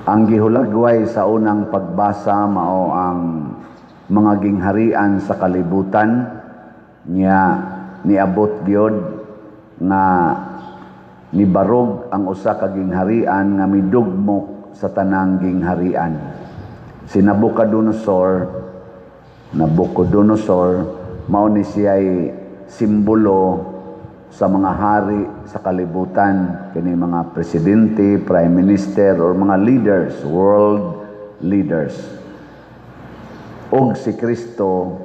Ang gihulagway sa unang pagbasa mao ang mga gingharian sa kalibutan nya niabot gyud nga nibarog ang usa ka gingharian nga midugmok sa tanang gingharian. Si Nabucodonosor, Nabucodonosor mao ni siya'y simbolo sa mga hari sa kalibutan, kini mga presidente, prime minister or mga leaders, world leaders. Og si Kristo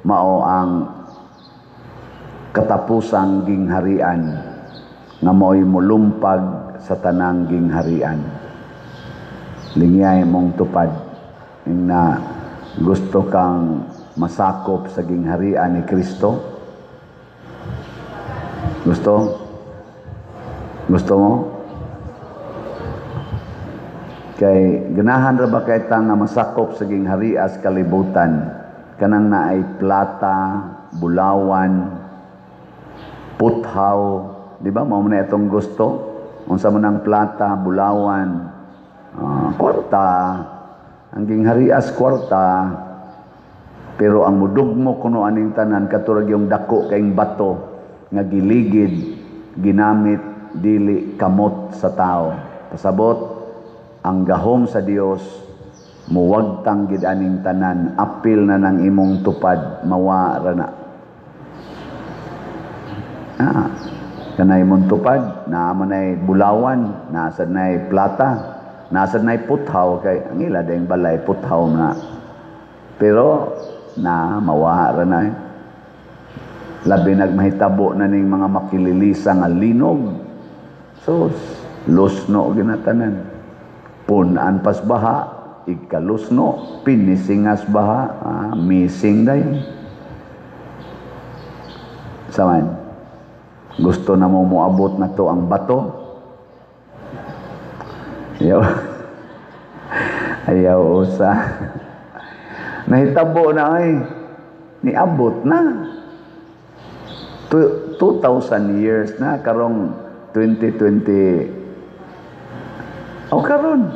mao ang katapusang gingharian nga mao'y mulumpag sa tanang gingharian. Lingyay mong tupad na gusto kang masakop sa gingharian ni Kristo. Gusto? Gusto mo? Kay ganahan ra ba kay ta nga masakop sa gingharias kalibutan, kanang naay plata, bulawan, puthaw, di ba? Mao man na itong gusto. Unsa man ang plata, bulawan, kwarta. Ang gingharias kwarta. Pero ang mudugmo kuno aning tanan katurag yung dako kayong bato nga giligid, ginamit dili kamot sa tao. Pasabot, ang gahom sa Dios muwagtang gid aning tanan, apil na ng imong tupad, mawa ra na. Kanay mong tupad, naa man nay bulawan, naa sad nay plata, naa sad nay puthaw, kay ang ila dayong balay puthaw na. Pero na mawa ra na eh. Labi nagmahitabo na ning mga makililisa nga linog. So, lusno ginatanan. Punan pas baha, ikalusno, pinisingas baha, missing dayon. Saman, gusto na mo moabot na to ang bato? Ayaw. Ayaw usa. Nahitabo na ay. Niabot na. 2,000 years na karong 2020. O karon.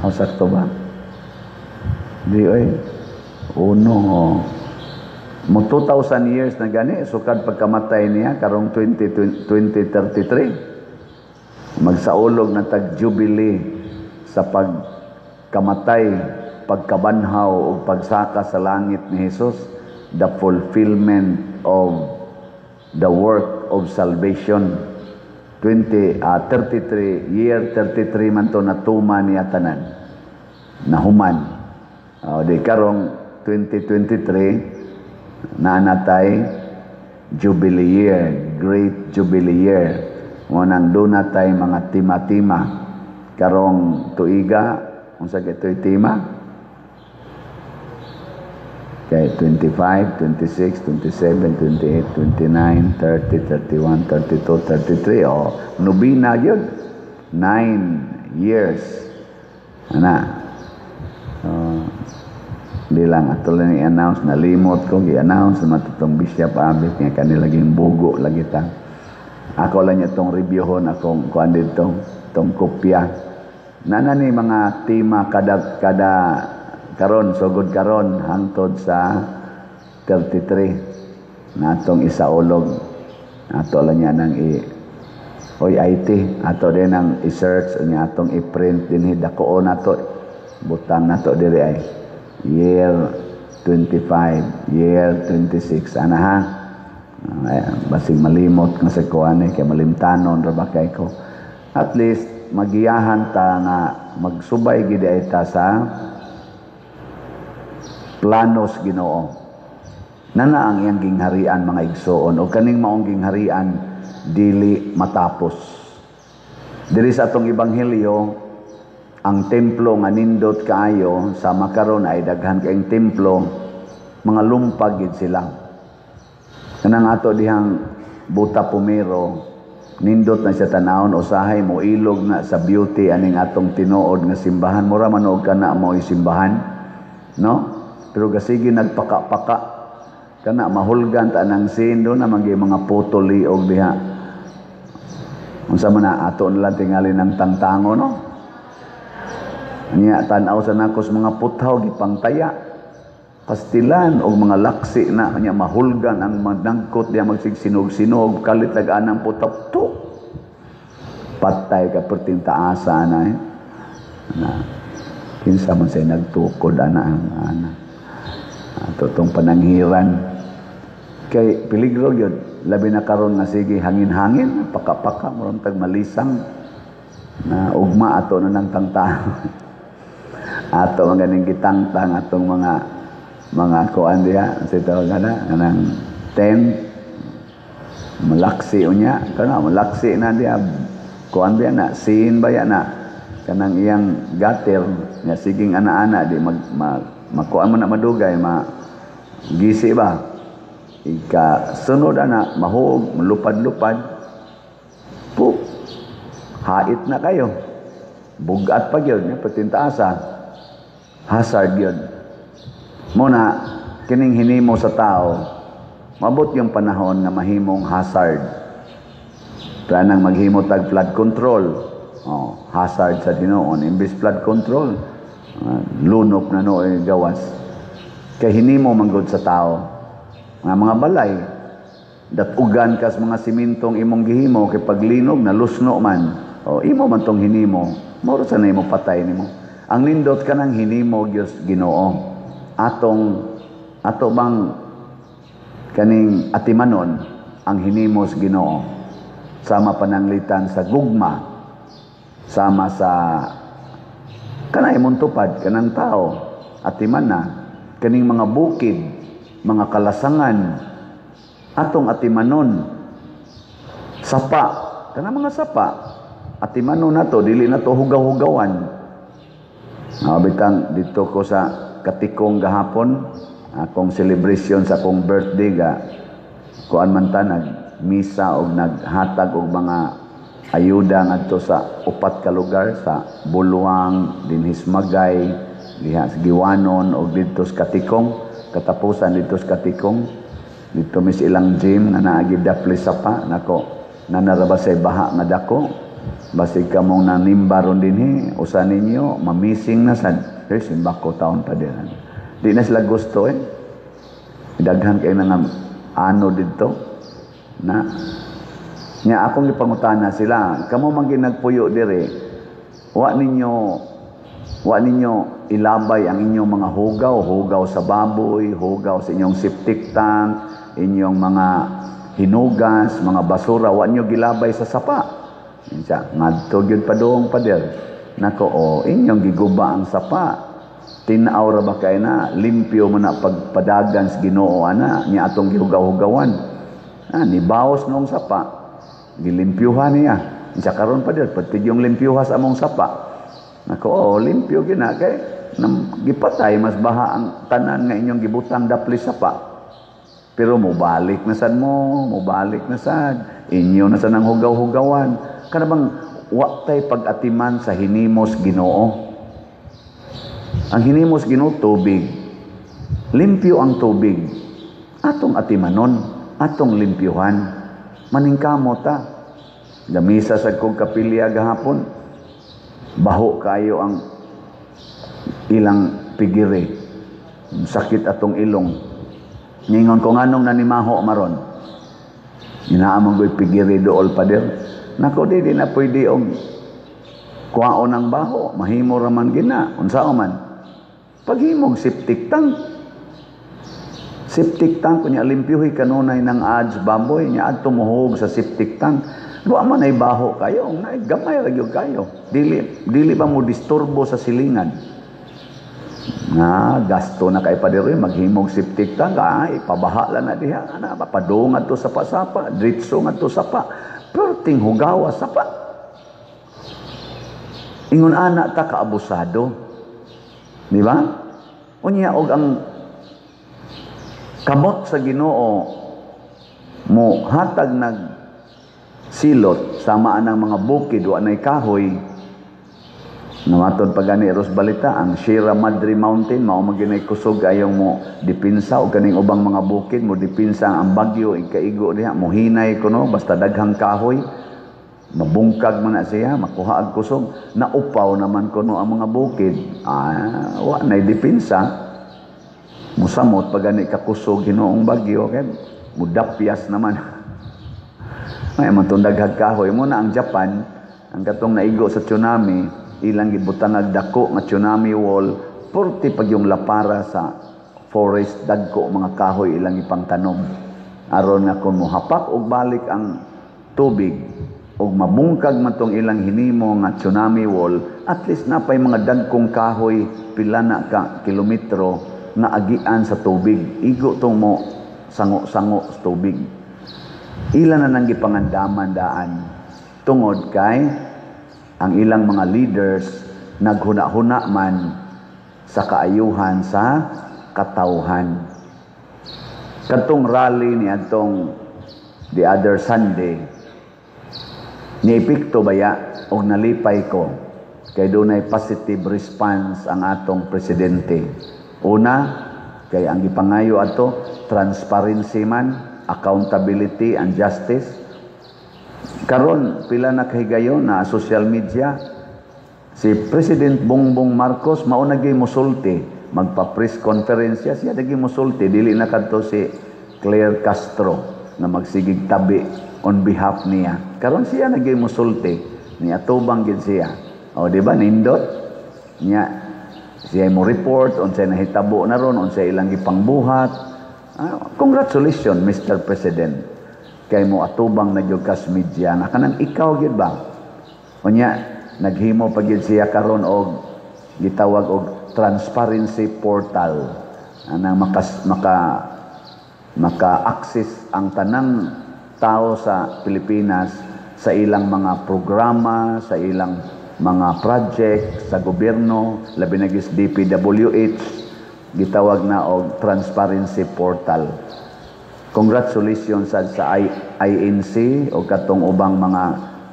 O sakto ba? Di oy. Uno. Oh. Mo 2,000 years na gani sukad pagkamatay niya karong 2033. Magsaulog na tag jubilee sa pagkamatay, pagkabanhaw ug pagsaka sa langit ni Jesus, the fulfillment of the work of salvation. 20, 33 year 33 man to natuma niya tanan. Nahuman. Di karong 2023 naanatay Jubilee year, Great Jubilee year. Mo nang duna tay mga tema-tema karong tuiga, unsa kay to'y tema? Kay 25, 26, 27, 28, 29, 30, 31, 32, 33. O, nobina yun. 9 years. Ana. Di lang ato lang i-announce, nalimot ko, i-announce naman itong Bishop Abit nga kanila laging bugo lagi ta. Ako lang niya itong reviewhon, akong kuan dito, itong kopya. Nana ni mga tema kada karon, sugod karon hangtod sa 33 na atong isaulog. Ato lang niya nang i oy IT, ato din ang i-search niya, atong i-print din, dakoon nato, butang nato diri ay year 25, year 26, ana ha. Ay, basig malimot nga sa kuan eh, kay malimtanon ra ba kay ko. At least magiyahan ta nga magsubay gid ay ta sa planos Ginoo. Nana ang iyang gingharian, mga igsoon, o kaning maong gingharian dili matapos. Diri sa atong ebanghelyo, ang templo nga nindot kaayo, sama karon ay daghan kaayong templo, mga lumpag gid sila. Kanang ato dihang Buta Pumero, nindot na siya tanawon, usahay mo ilog na sa beauty aning atong tinuod nga simbahan, mura man og kana mo'y simbahan, no? Pero gasigi nagpaka-paka kana mahulgan ta nang sin do na manggi mga putol liog diha. Unsa man na ato na lang tingali ng tangtango, no? Nya tan-aw sa nako sa mga puthaw gipangtaya. Pastilan og mga laksi na nya mahulgan ang manangkot diya, magsigsinog-sinog kalit lag anang puthaw to. Patay ka perting taasa na eh. Na kinsa man say nagtukod ana ang ana. Ato tong pananghiran kay peligro gyud, labi na karon nga sige hangin-hangin, paka-paka, murag tag malisang na ugma ato na nang tangtang ato mga ganing gitangtang atong mga kuan diha sa tawag na kanang tent, malaksi unya kana, malaksi na diha, kuan biya na sin baya na kanang iyang gutter nga siging ana-ana di mag, mag makuan mo na madugay, ma gisi ba, ika sunod ana mahug, malupad-lupad po, hait na kayo, bugat pa gyud nya patintaasa, hazard gyud mo na. Kining hinimo sa tao, mabot yung panahon nga mahimong hazard. Planang maghimo tag flood control, oh, hazard sa tinuon. Imbis flood control, lunok na no eh, gawas kay hinimo manggod sa tao. Nga mga balay, datugan kas mga simintong imong gihimo kay paglinog na lusno man. O imo man tong hinimo, moro sa na imo patay nimo. Ang nindot kanang hinimo Dios Ginoo, atong ato bang kaning atimanon ang hinimos Ginoo, sama pananglitan sa gugma, sama sa kanay imong tupad kanang tao, atiman na kaning mga bukid, mga kalasangan, atong atimanon. Sapa, kanang mga sapa, atimanon nato, dili nato hugaw-hugawan. Bitang dito ko sa Katikong gahapon, akong celebration sa akong birthday ga kuan man ta, nag misa og naghatag og mga ayuda ngadto sa upat ka lugar, sa Buluang, dinhis Magay, diha sa Giwanon og didto sa Katikong, katapusan didto sa Katikong. Didto mis ilang gym nga naagi dapli sapa nako, nanara say baha nga dako. Basig kamong nanimba ron dinhi, usa ninyo mamising na sad. Eh, simbako taon pa din. Di na sila gusto eh. Daghan kay na nga ano didto na. Nya akong gipangutana sila, kamo man ginagpuyo dire, wa ninyo ilabay ang inyong mga hugaw, hugaw sa baboy, hugaw sa inyong septic tank, inyong mga hinugas, mga basura, wa ninyo gilabay sa sapa? Insa, ngadto gyud padung, pader. Nako, o inyong giguba ang sapa. Tinaw ra ba kay na, limpyo mo na pagpadagan sa Ginoo ana, nya atong gihugaw-hugawan. Ah, nibaos noong sapa, gilimpyuhan niya. Insa karon, pader, pati yung limpyuha sa among sapa. Nako, oh, limpyo gina kay nam, gipatay mas baha ang tanan nga inyong gibutang dapli sapa. Pero mobalik na sad mo, mobalik na sad. Inyo na sad ang hugaw-hugawan. Kana bang wa tay pag-atiman sa hinimos Ginoo? Ang hinimos Ginoo, tubig. Limpyo ang tubig. Atong atimanon, atong limpyuhan. Maningkamo ta. Gamisa sa kong kapilya gahapon. Baho kayo ang ilang pigiri. Sakit atong ilong. Ningon ko, nganong nanimaho maron? Inaamong ko'y pigiri dool, pader. Nako, di na pwede og kuwaon ang baho. Mahimo raman gina. Unsa man? Paghimog septic tank. Septic tank, kunya limpyuhi kanunay ng ads baboy, nya adto mohuog sa septic tank. Wa man ay baho kayo, na gamay ra gyud kayo. Dili ba mo disturbo sa silingan? Nga gasto na kay pader maghimog septic tank, ay ipabaha lang na diha, ana papadung adto sa pasapa, dritso ngadto sapa. Perting hugawa sapa. Ingon ana ta kaabusado. Di ba? Unya og ang kamot sa Ginoo mo hatag nag silot sama anang mga bukid wa nay kahoy. Namatod pa gani ros balita ang Sierra Madre Mountain mao man ginay kusog ayong mo dipinsa og kaning ubang mga bukid mo dipinsa ang bagyo ikaigo diha, mo hinay kuno basta daghang kahoy. Mabungkag man na siya, makuha ang kusog, naupaw naman kuno ang mga bukid. Ah, wa nay depensa. Musamot pag gani kakusog hinoong bagyo kay mudapyas naman. May man tong daghag kahoy mo na ang Japan, ang katong naigo sa tsunami, ilang gibutangag dako nga tsunami wall, purti pag yung lapara sa forest, dagko mga kahoy ilang ipangtanom. Aron nga kung mohapak og balik ang tubig og mabungkag man tong ilang hinimo nga tsunami wall, at least napay mga dagkong kahoy pila na ka kilometro nga agian sa tubig. Igo tong mo sango-sango sa tubig. Ila na nang gipangandaman daan tungod kay ang ilang mga leaders naghuna-huna man sa kaayuhan sa katawhan. Katong rally ni atong the other Sunday, niepekto baya og nalipay ko kay dunay positive response ang atong presidente. Una, kay ang gipangayo ato transparency man, accountability and justice. Karon pila na kahigayon na social media si President Bongbong Marcos mao na gyud mosulti, magpa-press conference siya, siya lagi mosulti, dili na kadto si Claire Castro na magsigig tabi on behalf niya. Karon siya na gyud mosulti, niya tubang gid siya. O di ba nindot? Niya siya mo report unsay nahitabo na ron, unsay ilang gipangbuhat. Ah, congratulations, Mr. President. Kay mo atubang na gyud kas media na kanang ikaw gyud ba? Unya naghimo pa gyud siya karon og gitawag og transparency portal anang makas, maka maka-access ang tanang tao sa Pilipinas sa ilang mga programa, sa ilang mga project sa gobyerno, labi na gyud sa DPWH, gitawag na og transparency portal. Congratulations sad sa INC o katong ubang mga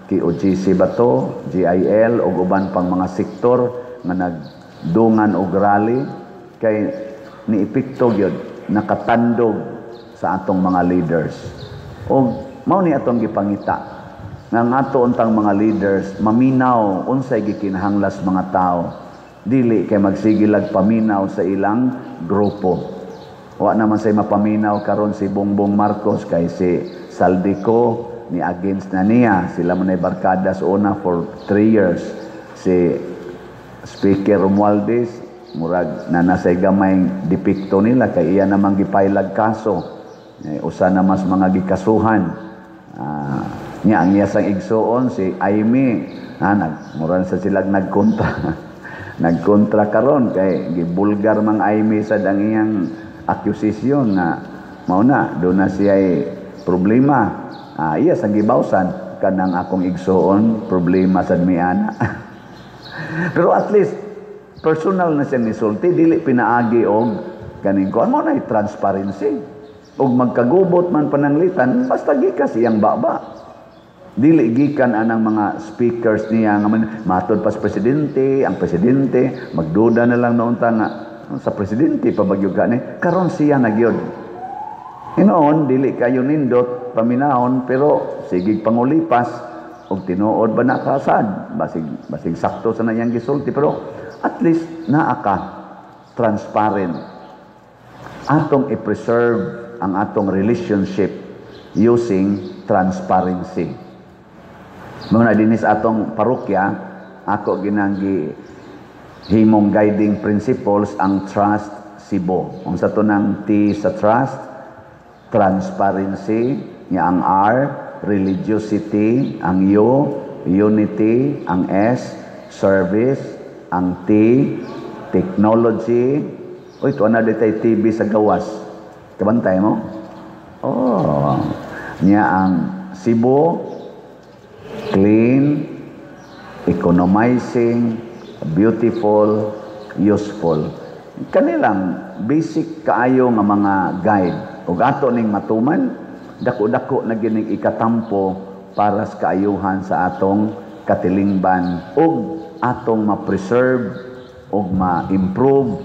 KOJC ba to, GIL o uban pang mga sektor nga nagdungan og rally kay niepekto gyud, nakatandog sa atong mga leaders. Og mao ni atong gipangita nga ang ato untang mga leaders maminaw unsay gikinahanglas mga tao, dili kay magsigilag paminaw sa ilang grupo. Wa naman say mapaminaw karon si Bongbong Marcos kay si Zaldy Co ni against na niya, sila man ay barkada sa una for 3 years. Si Speaker Romualdez murag na nasay gamay depekto nila kay iya namang gipailag kaso, eh, usa na mas mga gikasuhan. Niya ang iya sang igsuon si Imee, nag mura sa silag nagkontra nagkontra karon kay gibulgar mang Imee sad ang iyang accusation nga mao na do na siya problema. Iya sang gibawsan kanang akong igsuon problema sad mi ana. Pero at least personal na siyang nisulti, dili pinaagi og kaning kuan mo na transparency. Og magkagubot man pananglitan, basta gikas iyang baba. Dili gikan anang mga speakers niya nga man, matod pa sa presidente, ang presidente magduda na lang noon ta nga sa presidente pa bagyog gani, karon siya na gyud. Hinoon dili kayo nindot paminahon pero sige pangulipas og tinuod ba nakasad, basig basig sakto sa nayang gisulti, pero at least naa ka transparent. Atong i-preserve ang atong relationship using transparency. Mga dinis atong parokya, ako ginanggi himong guiding principles ang Trust Cebu. Ang sa to ng T sa trust, transparency, nya ang R, religiosity, ang U, unity, ang S, service, ang T, technology. Uy, tuwa na ditay TV sa gawas. Kabantay mo? Oh. Nya ang Cebu, clean, economizing, beautiful, useful. Kanilang basic kaayo nga mga guide. Ug ato ning matuman, dako-dako na gining ikatampo para sa kaayuhan sa atong katilingban ug atong ma-preserve ug ma-improve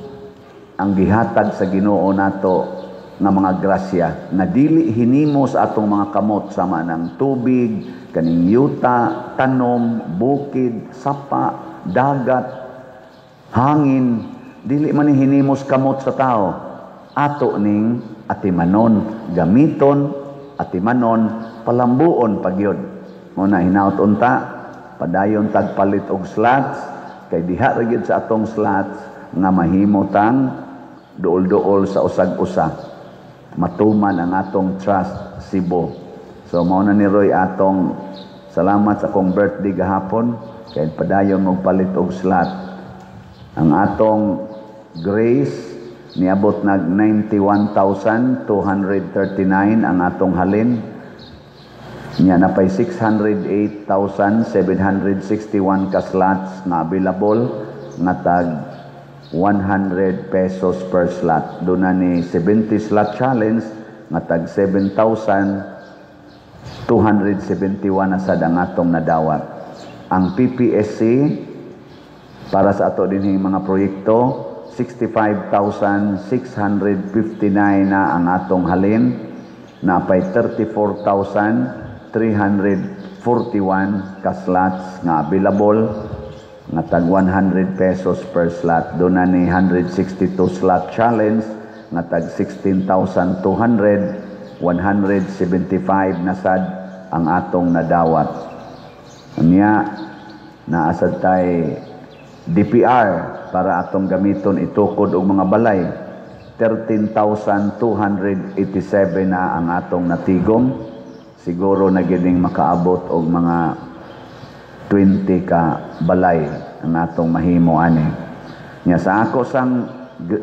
ang gihatag sa Ginoo nato. nga mga grasya nga dili hinimo sa atong mga kamot, sama ng tubig, kaning yuta, tanom, bukid, sapa, dagat, hangin, dili man ni hinimos kamot sa tao. Ato ning atimanon, gamiton, atimanon, palambuon pagyud. Mao na, hinaut unta padayon tagpalit og slots, kay diha ra gyud sa atong slots nga mahimo tang duol-duol sa usag-usa, matuman ang atong Trust Cebu. So mao na ni Roy atong salamat sa akong birthday gahapon, kay padayon og palit og slot. Ang atong grace niabot nag 91,239 ang atong halin. Nya napay 608,761 ka slots nga available nga tag 100 pesos per slot. Doon na ni 70 slot challenge nga tag 7,271 na sad ang atong nadawat. Ang PPSC para sa ato dinhing mga proyekto, 65,659 na ang atong halin, napay 34,341 ka slots nga available nga tag 100 pesos per slot. Doon na ni 162 slot challenge nga tag 16,200, 175 na sad ang atong nadawat. Nya naasad tay DPR para atong gamiton itukod og mga balay. 13,287 na ang atong natigom. Siguro na gining makaabot og mga 20 ka balay ang atong mahimo ani. Nya sa ako sang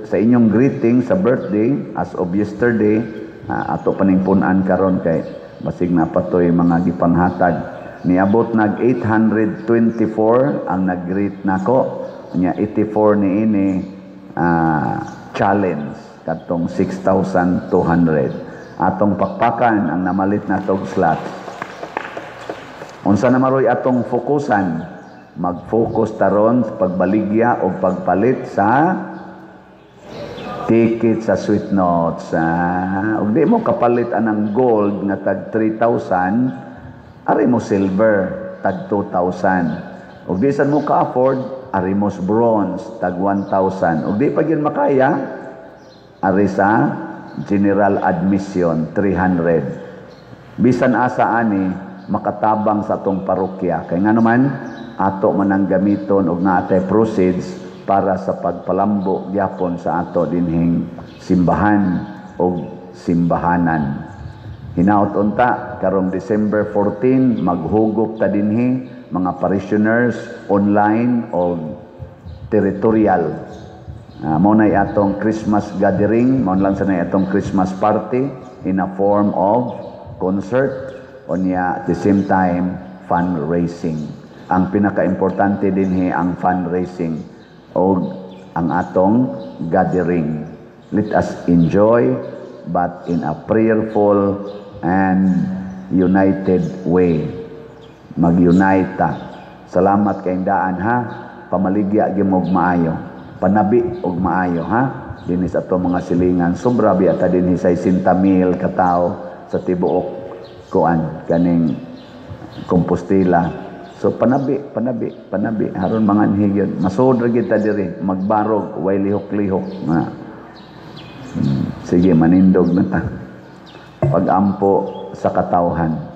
sa inyong greeting sa birthday as of yesterday, ato paning pun-an karon kay basig na patoy mga gipanghatag. Niabot nag 824 ang nag-greet nako. Nya 84 ni ini challenge katong 6,200. Atong pakpakan ang namalit na tog slots. Unsa na maroy atong fokusan? Mag-focus taron sa pagbaligya o pagpalit sa ticket sa Sweet Notes. Ug di mo kapalit anang gold nga tag 3,000, ari mo silver tag 2,000. Ug di sad mo ka-afford, ari mo bronze tag 1,000. Ug di pa gyud makaya, ari sa general admission 300. Bisan asa ani makatabang sa atong parokya. Kay nga naman ato man ang gamiton og naatay proceeds para sa pagpalambo gyapon sa ato dinhing simbahan og simbahanan. Hinaot unta karong December 14 maghugop ta dinhi, mga parishioners online o territorial. Mao nay atong Christmas gathering, mao lang sa nay atong Christmas party in a form of concert, unya at the same time fundraising. Ang pinakaimportante dinhi ang fundraising o ang atong gathering. Let us enjoy, but in a prayerful and united way. Mag-unite ta. Salamat kay daan ha. Pamaligya gyud og maayo. Panabi og maayo ha. Dinhi sa ato mga silingan, sobra biya ta dinhi sa 60,000 ka tawo sa tibuok kuan kaning Compostela. So panabi, panabi, panabi aron manganhi gyud. Masud ra gyud ta diri, magbarog, way lihok-lihok nga. Sige, manindog na ta. Pagampo sa katawhan.